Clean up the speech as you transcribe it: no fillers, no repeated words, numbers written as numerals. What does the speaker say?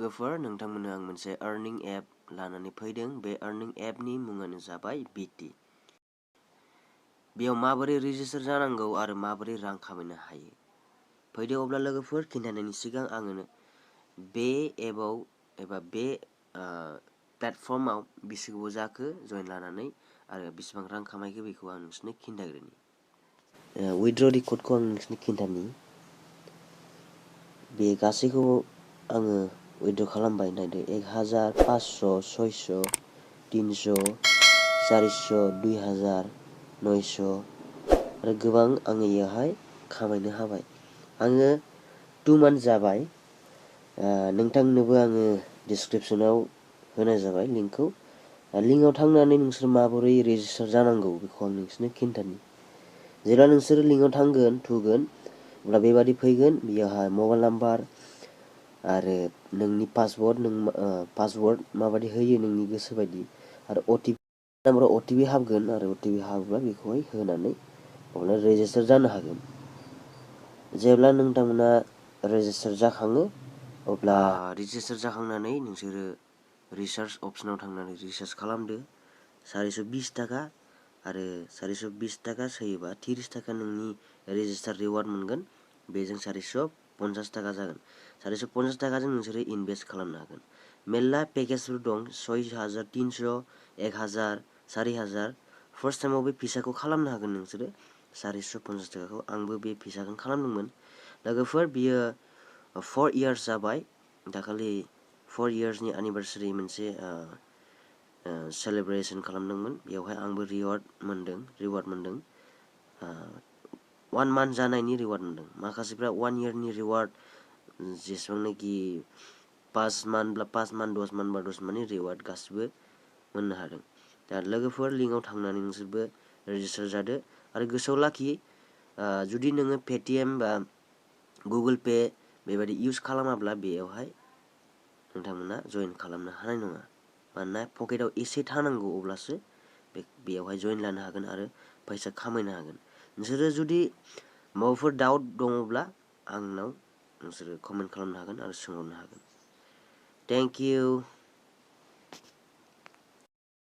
लोगोफोर नोंथांमोननो आं मोनसे अर्निं एप लानानै फैदों। बे अर्निं एपनि मुङानो जाबाय बिटि। बेयाव माबोरै रेजिस्टार जानांगौ आरो माबोरै रां खामायनो हायो। फैदो अब्ला लोगोफोर, खिन्थानायनि सिगां आङो बे एपआव एबा बे प्लेटफर्माव बेसे गोबाव जाखो जइन लानानै आरो बेसेबां रां खामायखो बेखौ आं नोंसोरनो खिन्थाग्रोनि। उइथड्र रिकर्डखौ आं नोंसोरनो खिन्थानि। बे गासैखौबो आङो उइथड्र खालामबाय। नायदो 1000, 500, 600, 300, 400, 2000, 900 आरो गोबां आङो इयावहाय खामायनो हाबाय। आङो 2 मान्थ जाबाय। नोंथांनोबो आङो डिसक्रिपसनाव होनाय जाबाय लिंकखौ। लिंकआव थांनानै नोंसोर माबोरै रेजिस्टार जानांगौ बेखौ आं नोंसोरनो खिन्थानि। जेब्ला नोंसोर लिंकआव थांगोन थुगोन अब्ला बेबादि फैगोन। बेयावहाय मबाइल नाम्बार आरो नोंनि पासवर्ड माबादि होयो नोंनि गोसो बायदि आरो अटिपि नाम्बाराव अटिपि हाबगोन आरो अटिपि हाबोब्ला बेखौहाय होनानै अब्ला रेजिस्टार जानो हागोन। जेब्ला नोंथांमोना रेजिस्टार जाखाङो अब्ला रेजिस्टार जाखांनानै नोंसोरो रिसार्च अपसनाव थांनानै रिसार्च खालामदो। 420 थाखा आरो 420 थाखा सोयोबा 30 थाखा नोंनि रेजिस्टार रिवार्ड मोनगोन। बेजों 450 थाखा जागोन। 450 थाखाजों नोंसोरो इनभेस्ट खालामनो हागोन। मेरला पेकेजफोर दं, 6000, 300, 1000, 4000। फार्स्ट टाइमाव बे फैसाखौ खालामनो हागोन नोंसोरो 450 थाखाखौ। आंबो बे फैसाखौ खालामदोंमोन। लोगोफोर बियो 4 इयार्स जाबाय। दाखालि 4 इयार्सनि एनिभार्सारि मोनसे सेलेब्रेसन खालामदोंमोन। बेयावहाय आंबो रिवार्ड मोनदों। 1 मान्थ जानायनि रिवार्ड मोनदों। माखासेफ्रा 1 इयारनि रिवार्ड जेसेबांनाखि 5 मान्थ 10 मान्थनि रिवार्ड गासिबो मोननो हादों। दा लोगोफोर लिंकआव थांनानै नोंसोरबो रेजिस्टार जादो आरो गोसोआव लाखि, जुदि नोङो पेटिएम बा गुगोल पे बेबायदि इउज खालामाब्ला बेयावहाय नोंथांमोना जइन खालामनो हानाय नङा। मानोना पकेटाव एसे थानांगौ अब्लासो बेयावहाय जइन लानो हागोन आरो फैसा खामायनो हागोन। नोंसोरो जुदि माबाफोर डाउट दङब्ला आंनाव नोंसोरो कमेन्ट खालामनो हागोन आरो सोंहरनो हागोन। Thank you.